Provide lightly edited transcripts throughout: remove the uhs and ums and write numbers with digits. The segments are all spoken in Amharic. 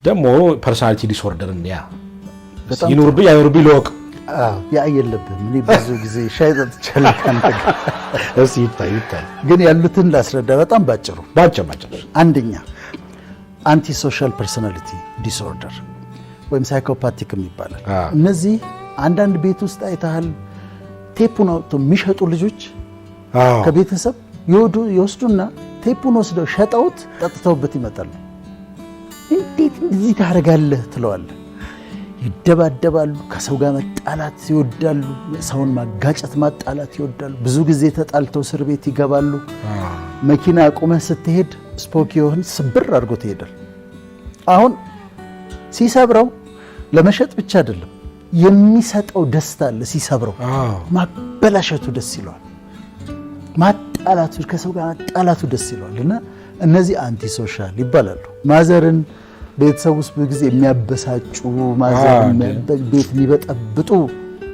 ደግሞ personality disorder ያ ይኑርብኝ አይኑርብኝ ልወቅ። ያ የለብህም። እኔ ብዙ ጊዜ ሻይ ጠጥቻለሁ ከአንተ ጋር። እስኪ ይታይ ይታይ። ግን ያሉትን ላስረዳ በጣም ባጭሩ። ባጭር ባጭር። አንደኛ antisocial personality disorder ወይም psychopathic ይባላል። እነዚህ አንዳንድ ቤት ውስጥ አይተሃል፣ ቴፑን አውጥተው የሚሸጡ ልጆች ከቤተሰብ ይወስዱና ቴፑን ወስደው ሸጠውት ጠጥተውበት ይመጣሉ። እንዴት እንደዚህ ታደርጋለህ ትለዋለህ። ይደባደባሉ። ከሰው ጋር መጣላት ይወዳሉ። ሰውን ማጋጨት ማጣላት ይወዳሉ። ብዙ ጊዜ ተጣልተው እስር ቤት ይገባሉ። መኪና አቁመህ ስትሄድ ስፖኪዮህን ስብር አድርጎ ትሄዳል። አሁን ሲሰብረው ለመሸጥ ብቻ አይደለም፣ የሚሰጠው ደስታ አለ። ሲሰብረው ማበላሸቱ ደስ ይለዋል። ማጣላቱ፣ ከሰው ጋር ማጣላቱ ደስ ይለዋል። እና እነዚህ antisocial ይባላሉ። Mother ን ቤተሰብ ውስጥ ብዙ ጊዜ የሚያበሳጩ፣ mother ን ቤት የሚበጠብጡ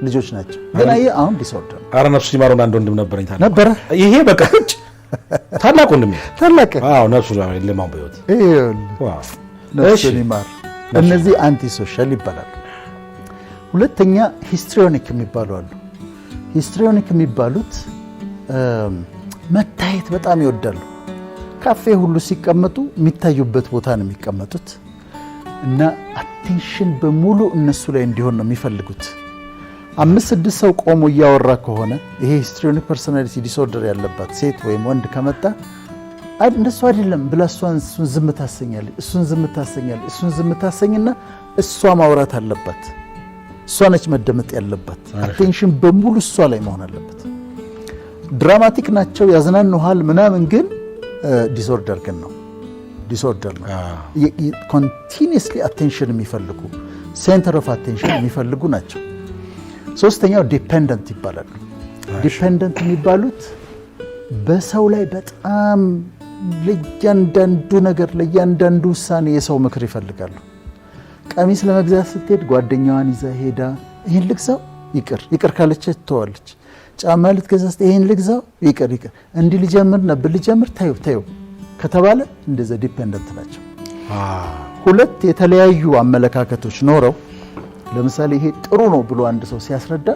ልጆች ናቸው። ግን አየህ አሁን disorder ነው። ኧረ ነፍሱ ይማረው፣ አንድ ወንድም ነበረኝ ታላቅ ነበረ። ይሄ በቃ ታላቅ ወንድሜ። ታላቅ። አዎ፣ ነፍሱ የለም አሁን በሕይወት። ይኸውልህ፣ ነፍሱን ይማር። እነዚህ antisocial ይባላሉ። ሁለተኛ histrionic የሚባሉ አሉ። Histrionic የሚባሉት መታየት በጣም ይወዳሉ። ካፌ ሁሉ ሲቀመጡ የሚታዩበት ቦታ ነው የሚቀመጡት እና attention በሙሉ እነሱ ላይ እንዲሆን ነው የሚፈልጉት። አምስት ስድስት ሰው ቆሞ እያወራ ከሆነ ይሄ histrionic personality disorder ያለባት ሴት ወይም ወንድ ከመጣ እንደሱ አይደለም ብላ እሷን እሱን ዝም ታሰኛለች፣ እሱን ዝም ታሰኛለች፣ እሱን ዝም ታሰኝና እሷ ማውራት አለባት። እሷ ነች መደመጥ ያለባት። Attention በሙሉ እሷ ላይ መሆን አለበት። Dramatic ናቸው፣ ያዝናኑሃል ምናምን፣ ግን disorder ግን ነው፣ disorder ነው። Continuously attention የሚፈልጉ፣ center of attention የሚፈልጉ ናቸው። ሶስተኛው dependent ይባላሉ። Dependent የሚባሉት በሰው ላይ በጣም ለእያንዳንዱ ነገር፣ ለእያንዳንዱ ውሳኔ የሰው ምክር ይፈልጋሉ። ቀሚስ ለመግዛት ስትሄድ ጓደኛዋን ይዛ ሄዳ ይህን ልግዛው ይቅር ይቅር ካለች ትተዋለች። ጫማ ልትገዛ ስትሄድ ይህን ልግዛው ይቅር ይቅር፣ እንዲህ ልጀምር ነበር ልጀምር ታዩ ታዩ ከተባለ እንደዛ dependent ናቸው። ሁለት የተለያዩ አመለካከቶች ኖረው ለምሳሌ ይሄ ጥሩ ነው ብሎ አንድ ሰው ሲያስረዳ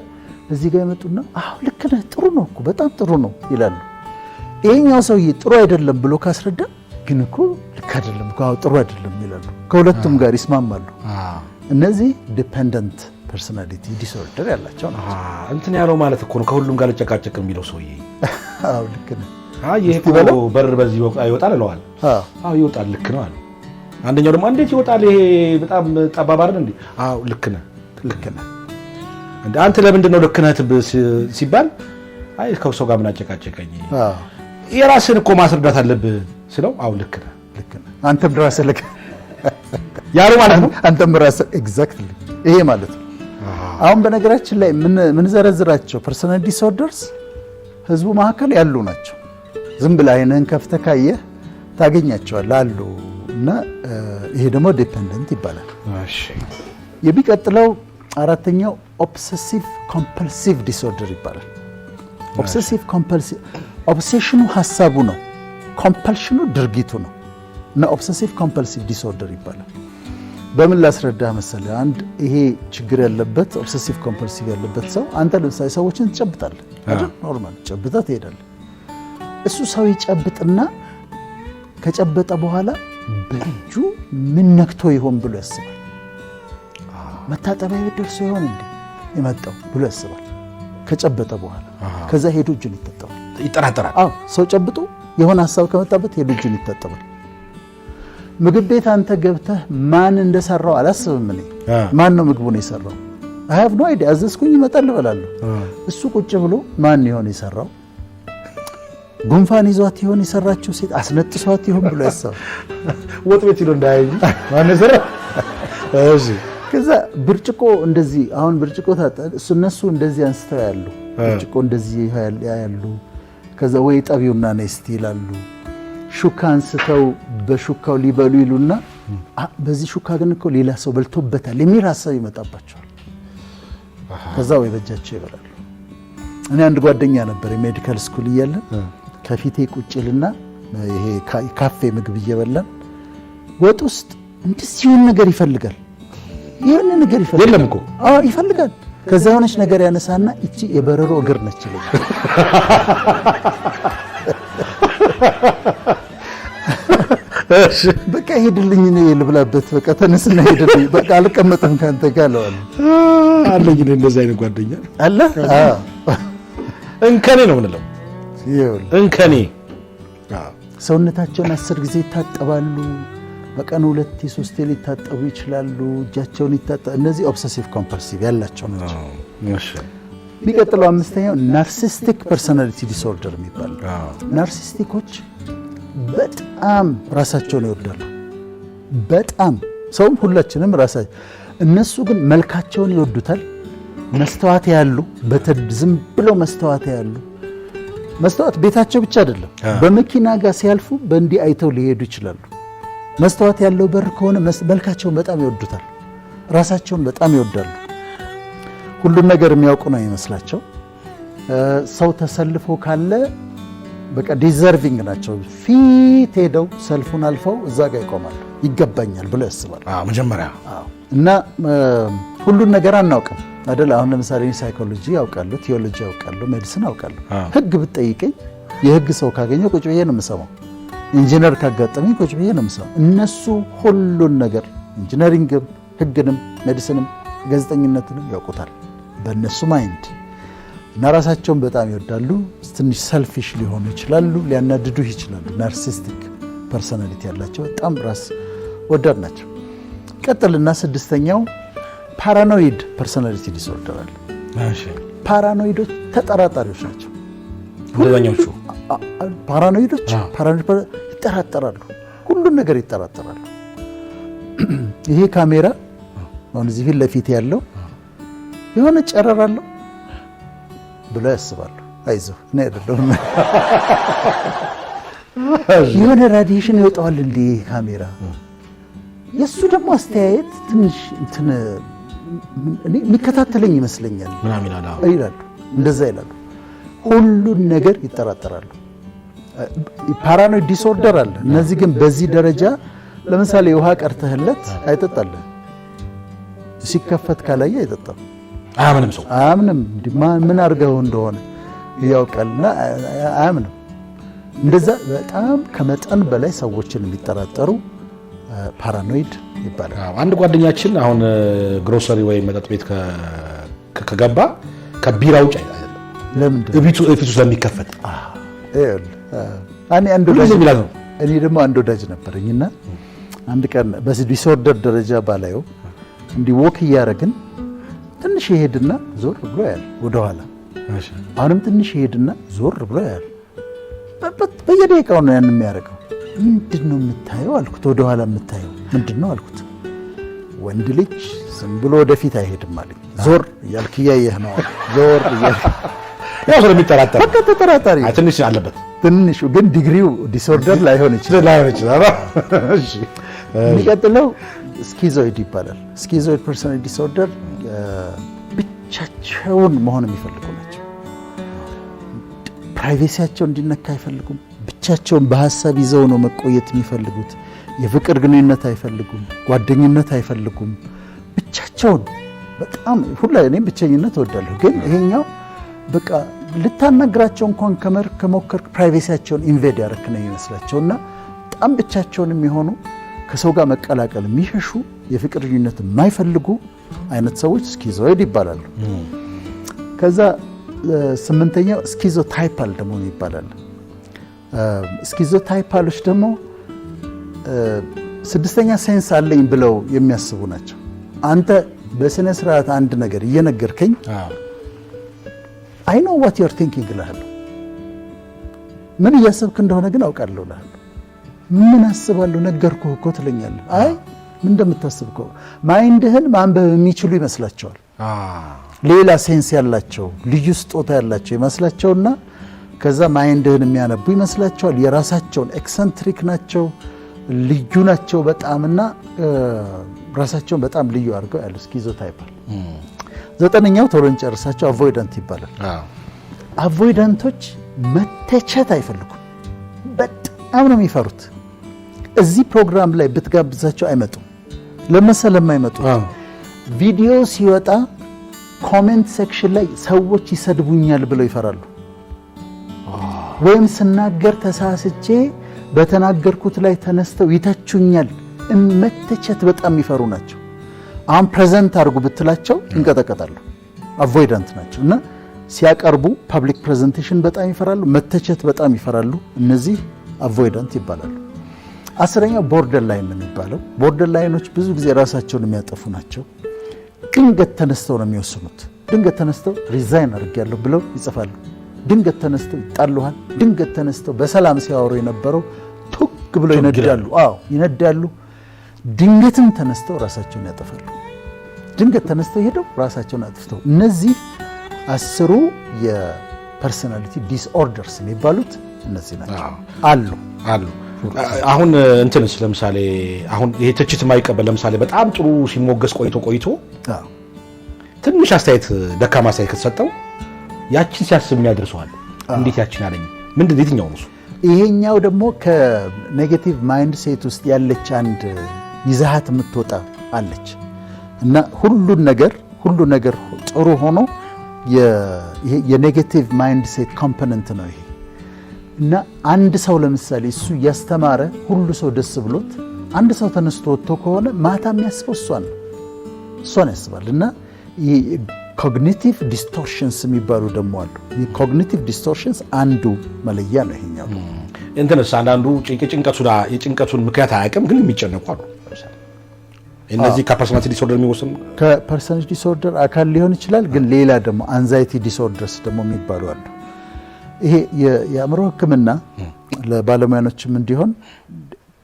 እዚህ ጋር ይመጡና አዎ ልክ ነህ፣ ጥሩ ነው እኮ፣ በጣም ጥሩ ነው ይላሉ። ይሄኛው ሰውዬ ጥሩ አይደለም ብሎ ካስረዳ ግን እኮ ልክ አይደለም እኮ፣ አዎ ጥሩ አይደለም ይላሉ። ከሁለቱም ጋር ይስማማሉ። እነዚህ dependent personality disorder ያላቸው ናቸው። እንትን ያለው ማለት እኮ ነው፣ ከሁሉም ጋር ልጨቃጨቅ የሚለው ሰውዬ። አዎ ልክ ነህ። አይ ይሄ እኮ በር በዚህ ወቅት ይወጣል እለዋል። አዎ ይወጣል፣ ልክ ነው አለ። አንደኛው ደግሞ እንዴት ይወጣል? ይሄ በጣም ጠባብ አይደል እንዴ? አዎ ልክ ነህ፣ ልክ ነህ። እንደ አንተ ለምንድን ነው ልክ ነህ ሲባል አይ ከሰው ጋር ምን አጨቃጨቀኝ፣ የራስህን እኮ ማስረዳት አለብህ ስለው አዎ ልክ ነህ፣ ልክ ነህ። አንተም ራስህ ልክ ያለው ማለት ነው። አንተም ራስህ exactly ይሄ ማለት ነው። አሁን በነገራችን ላይ ምንዘረዝራቸው personality disorders ህዝቡ መካከል ያሉ ናቸው። ዝም ብለህ አይንህን ከፍተህ ካየህ ታገኛቸዋለህ አሉ። እና ይሄ ደግሞ dependent ይባላል። የሚቀጥለው አራተኛው obsessive compulsive disorder ይባላል። Obsessive compulsive፣ obsession ኑ ሀሳቡ ነው፣ compulsion ኑ ድርጊቱ ነው። እና obsessive compulsive disorder ይባላል። በምን ላስረዳህ መሰለህ? አንድ ይሄ ችግር ያለበት፣ obsessive compulsive ያለበት ሰው፣ አንተ ለምሳሌ ሰዎችን ትጨብጣለህ አይደል? Normal ጨብጠህ ትሄዳለህ። እሱ ሰው ይጨብጥና ከጨበጠ በኋላ በእጁ ምን ነክቶ ይሆን ብሎ ያስባል። መታጠቢያ ቤት ደርሶ ይሆን እንዴ የመጣው ብሎ ያስባል። ከጨበጠ በኋላ ከዛ ሄዶ እጁን ይታጠባል። ይጠራጠራል። አዎ፣ ሰው ጨብጦ የሆነ ሀሳብ ከመጣበት ሄዶ እጁን ይታጠባል። ምግብ ቤት አንተ ገብተህ ማን እንደሰራው አላስብም እኔ። ማን ነው ምግቡን የሰራው? I have no idea። አዘዝኩኝ፣ ይመጣል፣ እበላለሁ። እሱ ቁጭ ብሎ ማን ይሆን የሰራው? ጉንፋን ይዟት ይሆን የሰራችው ሴት፣ አስነጥሷት ይሆን ብሎ ያስባል። ወጥ ቤት ሂዶ እንዳያይ ማን የሰራው? እሺ። ከዛ ብርጭቆ እንደዚህ፣ አሁን ብርጭቆ እነሱ እንደዚህ አንስተው ያሉ፣ ብርጭቆ እንደዚህ ያሉ፣ ከዛ ወይ ጠቢውና ነይ እስቲ ይላሉ። ሹካ አንስተው በሹካው ሊበሉ ይሉና በዚህ ሹካ ግን እኮ ሌላ ሰው በልቶበታል የሚል ሀሳብ ይመጣባቸዋል። ከዛ ወይ በእጃቸው ይበላሉ። እኔ አንድ ጓደኛ ነበር የ medical school እያለን፣ ከፊቴ ቁጭ ይልና ይሄ ካፌ ምግብ እየበላን ወጥ ውስጥ እንደዚህ የሆነ ነገር ይፈልጋል። የሆነ ነገር ይፈልጋል። የለም እኮ። አዎ ይፈልጋል። ከዛ የሆነች ነገር ያነሳና እቺ የበረሮ እግር ነች ይለኛል። በቃ ሄድልኝ፣ እኔ ልብላበት፣ በቃ ተነስና ሄድልኝ፣ በቃ አልቀመጥም ካንተ ጋር እለዋለሁ። አለኝ እኔ እንደዚህ አይነት ጓደኛ። አለ። አዎ። እንከኔ ነው የምንለው። ይኸውልህ። እንከኔ። ሰውነታቸውን 10 ጊዜ ይታጠባሉ። በቀን 2-3 ሊታጠቡ ይችላሉ። እጃቸውን ይታጠ እነዚህ obsessive compulsive ያላቸው ናቸው። የሚቀጥለው አምስተኛው narcissistic personality disorder የሚባል ነው። Narcissistic ኦች በጣም ራሳቸውን ይወዳሉ። በጣም ሰውም ሁላችንም እነሱ ግን መልካቸውን ይወዱታል። መስተዋት ያሉ ዝም ብለው መስተዋት ያሉ፣ መስተዋት ቤታቸው ብቻ አይደለም፣ በመኪና ጋር ሲያልፉ በእንዲህ አይተው ሊሄዱ ይችላሉ። መስተዋት ያለው በር ከሆነ መልካቸውን በጣም ይወዱታል። ራሳቸውን በጣም ይወዳሉ። ሁሉን ነገር የሚያውቁ ነው የሚመስላቸው። ሰው ተሰልፎ ካለ በቃ deserving ናቸው። ፊት ሄደው ሰልፉን አልፈው እዛ ጋር ይቆማሉ። ይገባኛል ብለው ያስባሉ። አዎ፣ መጀመሪያ። አዎ። እና ሁሉን ነገር አናውቅም አይደል? አሁን ለምሳሌ psychology አውቃለሁ፣ ቲዮሎጂ አውቃለሁ፣ medicine አውቃለሁ። ህግ ብትጠይቀኝ የህግ ሰው ካገኘሁ ቁጭ ብዬ ነው የምሰማው። ኢንጂነር ካጋጠመኝ ቁጭ ብዬ ነው የምሰማው። እነሱ ሁሉን ነገር engineering ም፣ ህግንም፣ medicine ም፣ ጋዜጠኝነትንም ያውቁታል በእነሱ mind። እና ራሳቸውን በጣም ይወዳሉ። ትንሽ selfish ሊሆኑ ይችላሉ፣ ሊያናድዱህ ይችላሉ። Narcissistic personality ያላቸው በጣም ራስ ወዳድ ናቸው። ቀጥልና ስድስተኛው paranoid personality disorder አለ። Paranoid ኦች ተጠራጣሪዎች ናቸው። እንደዛኛዎቹ። Paranoid ኦች paranoid ይጠራጠራሉ፣ ሁሉን ነገር ይጠራጠራሉ። ይሄ ካሜራ አሁን እዚህ ፊት ለፊት ያለው የሆነ ጨረር አለው ብለው ያስባሉ። አይዞህ እኔ አይደለሁም። የሆነ radiation ይወጣዋል እንዴ ካሜራ? የእሱ ደግሞ አስተያየት ትንሽ እንትን እኔ የሚከታተለኝ ይመስለኛል ምናምን ይላል። አዎ። ይላሉ፣ እንደዛ ይላሉ። ሁሉን ነገር ይጠራጠራሉ። Paranoid disorder አለ። እነዚህ ግን በዚህ ደረጃ ለምሳሌ ውሃ ቀርተህለት አይጠጣልህም። ሲከፈት ካላየ አይጠጣም። አያምንም ሰው። አያምንም። እንዲህ ምን አድርገው እንደሆነ ያውቃልና አያምንም። እንደዛ በጣም ከመጠን በላይ ሰዎችን የሚጠራጠሩ paranoid ይባላል። አዎ፣ አንድ ጓደኛችን አሁን ግሮሰሪ ወይም መጠጥ ቤት ከገባ ከቢራ ውጭ አይደለም። ለምንድን ነው? እቤቱ ስለሚከፈት። ይኸውልህ፣ እኔ አንድ ሁሉ ወዳጅ ጊዜ የሚላት ነው። እኔ ደግሞ አንድ ወዳጅ ነበረኝና አንድ ቀን በዚህ disorder ደረጃ ባላየው እንዲህ walk እያደረግን ትንሽ ይሄድና ዞር ብሎ ያያል ወደኋላ። አሁንም ትንሽ ይሄድና ዞር ብሎ ያያል። በየደቂቃው ነው ያን የሚያደርገው። ምንድን ነው የምታየው አልኩት። ወደኋላ የምታየው ምንድን ነው አልኩት። ወንድ ልጅ ዝም ብሎ ወደፊት አይሄድም አለኝ። ዞር እያልክ እያየህ ነው አለ። ዞር እያልክ ያው ስለሚጠራጠር። በቃ ተጠራጣሪ። አይ ትንሽ አለበት። ትንሹ ግን degree ው disorder ላይሆን ይችላል። ላይሆን ይችላል። እሺ። የሚቀጥለው schizoid ይባላል። Schizoid personality disorder ብቻቸውን መሆን የሚፈልጉ ናቸው። Privacy ያቸው እንዲነካ አይፈልጉም። ብቻቸውን በሀሳብ ይዘው ነው መቆየት የሚፈልጉት። የፍቅር ግንኙነት አይፈልጉም። ጓደኝነት አይፈልጉም። ብቻቸውን በጣም ሁላ እኔም ብቸኝነት እወዳለሁ፣ ግን ይሄኛው በቃ ልታናግራቸው እንኳን ከሞከርክ privacy ያቸውን invade ያረክ ነው የሚመስላቸውና በጣም ብቻቸውን የሚሆኑ፣ ከሰው ጋር መቀላቀል የሚሸሹ፣ የፍቅር ግንኙነት የማይፈልጉ አይነት ሰዎች schizoid ይባላሉ። ከዛ ስምንተኛው schizotypal ደግሞ ይባላል። Schizotypal ኦች ደግሞ ስድስተኛ sense አለኝ ብለው የሚያስቡ ናቸው። አንተ በስነ ስርዓት አንድ ነገር እየነገርከኝ I know what you're thinking እልሃለሁ። ምን እያሰብክ እንደሆነ ግን አውቃለሁ እልሃለሁ። ምን አስባለሁ ነገርኩህ እኮ ትለኛለህ። አይ ምን እንደምታስብ እኮ mind ህን ማንበብ የሚችሉ ይመስላቸዋል። ሌላ sense ያላቸው፣ ልዩ ስጦታ ያላቸው ይመስላቸውና ከዛ mind ህን የሚያነቡ ይመስላቸዋል። የራሳቸውን eccentric ናቸው፣ ልዩ ናቸው በጣምና ራሳቸውን በጣም ልዩ አድርገው ያሉ schizotypal። ዘጠነኛው ቶሎ እንጨርሳቸው avoidant ይባላል። Avoidant ኦች መተቸት አይፈልጉም። በጣም ነው የሚፈሩት። እዚህ ፕሮግራም ላይ ብትጋብዛቸው አይመጡም። ለመሰለ የማይመጡት ቪዲዮ ሲወጣ comment section ላይ ሰዎች ይሰድቡኛል ብለው ይፈራሉ። ወይም ስናገር ተሳስቼ በተናገርኩት ላይ ተነስተው ይተቹኛል። መተቸት በጣም የሚፈሩ ናቸው። አሁን present አድርጉ ብትላቸው ይንቀጠቀጣሉ። Avoidant ናቸው እና ሲያቀርቡ public presentation በጣም ይፈራሉ። መተቸት በጣም ይፈራሉ። እነዚህ avoidant ይባላሉ። 10ኛው borderline ነው የሚባለው። Borderline ኖች ብዙ ጊዜ ራሳቸውን የሚያጠፉ ናቸው። ድንገት ተነስተው ነው የሚወስኑት። ድንገት ተነስተው resign አድርጌያለሁ ብለው ይጽፋሉ። ድንገት ተነስተው ይጣሉሃል። ድንገት ተነስተው በሰላም ሲያወሩ የነበረው ቱግ ብለው ይነዳሉ። አዎ ይነዳሉ። ድንገትም ተነስተው ራሳቸውን ያጠፋሉ። ድንገት ተነስተው ሄደው ራሳቸውን አጥፍተው፣ እነዚህ 10ሩ የ personality disorders የሚባሉት እነዚህ ናቸው አሉ። አሉ። አሁን እንትንስ ለምሳሌ አሁን ይሄ ትችት የማይቀበል፣ ለምሳሌ በጣም ጥሩ ሲሞገስ ቆይቶ ቆይቶ ትንሽ አስተያየት፣ ደካማ አስተያየት ከተሰጠው ያችን ሲያስብ የሚያደርሰዋል። እንዴት ያችን አለኝ? ምንድን የትኛው ነው እሱ? ይሄኛው ደግሞ ከ negative mindset ውስጥ ያለች አንድ ይዛሃት የምትወጣ አለች እና ሁሉን ነገር፣ ሁሉ ነገር ጥሩ ሆኖ የ negative mindset component ነው ይሄ። እና አንድ ሰው ለምሳሌ እሱ እያስተማረ ሁሉ ሰው ደስ ብሎት አንድ ሰው ተነስቶ ወጥቶ ከሆነ ማታ የሚያስበው እሷን ነው፣ እሷን ያስባል። እና cognitive distortions የሚባሉ ደግሞ አሉ። Cognitive distortions አንዱ መለያ ነው ይሄኛው። እንትንስ አንዳንዱ የጭንቀቱን ምክንያት አያውቅም፣ ግን የሚጨነቁ አሉ። እነዚህ ከ personality disorder የሚወሰኑ ከ personality disorder አካል ሊሆን ይችላል፣ ግን ሌላ ደግሞ anxiety disorders ደግሞ የሚባሉ አሉ። ይሄ የአእምሮ ሕክምና ለባለሙያኖችም እንዲሆን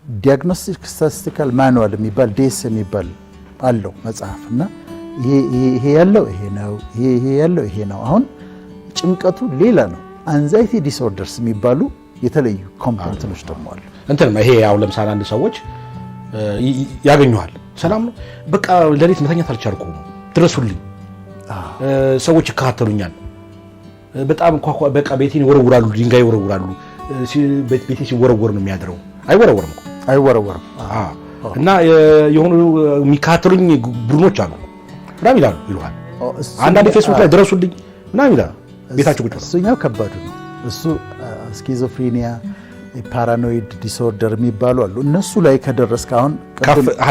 Diagnostic Statistical Manual የሚባል፣ DSM የሚባል አለው መጽሐፍ። እና ይሄ ይሄ ያለው ይሄ ነው፣ ይሄ ይሄ ያለው ይሄ ነው። አሁን ጭንቀቱ ሌላ ነው። Anxiety disorders የሚባሉ የተለዩ component ኦች ደግሞ አሉ። እንትን ይሄ አሁን ለምሳሌ አንድ ሰዎች ያገኙሃል። ሰላም ነው፣ በቃ ሌሊት መተኛት አልቻልኩም፣ ድረሱልኝ፣ ሰዎች ይከታተሉኛል፣ በጣም በቃ ቤቴን ይወረውራሉ፣ ድንጋይ ይወረውራሉ። ቤቴ ሲወረወር ነው የሚያድረው። አይወረወርም እኮ። አይወረወርም። እና የሆኑ የሚከታተሉኝ ቡድኖች አሉ ምናምን ይላሉ፣ ይሉሃል። አንዳንድ ፌስቡክ ላይ ድረሱልኝ ምናምን ይላሉ። ቤታቸው ቁጭ ብለው። እሱኛው ከባዱ ነው። እሱ schizophrenia፣ paranoid disorder የሚባሉ አሉ። እነሱ ላይ ከደረስክ አሁን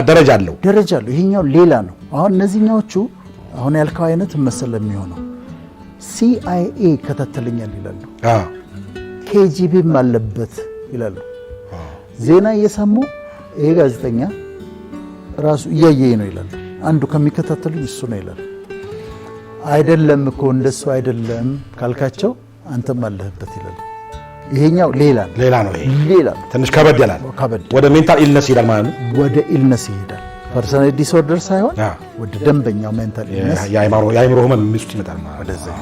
ደረጃ አለው። ደረጃ አለው። ይሄኛው ሌላ ነው። አሁን እነዚህኛዎቹ አሁን ያልከው አይነት መሰለ የሚሆነው CIA ይከታተለኛል ይላሉ። KGB ም አለበት ይላሉ። ዜና እየሰሙ ይሄ ጋዜጠኛ ራሱ እያየኝ ነው ይላሉ። አንዱ ከሚከታተሉኝ እሱ ነው ይላሉ። አይደለም እኮ፣ እንደሱ አይደለም ካልካቸው አንተም አለህበት ይላሉ። ይሄኛው ሌላ ነው። ሌላ ነው ይሄ። ሌላ ነው። ትንሽ ከበድ ይላል። ከበድ ወደ mental illness ይሄዳል ማለት ነው። ወደ illness ይሄዳል። Personality disorder ሳይሆን ወደ ደንበኛው mental illness። የአእምሮ ህመም ውስጥ ይመጣል ማለት ነው።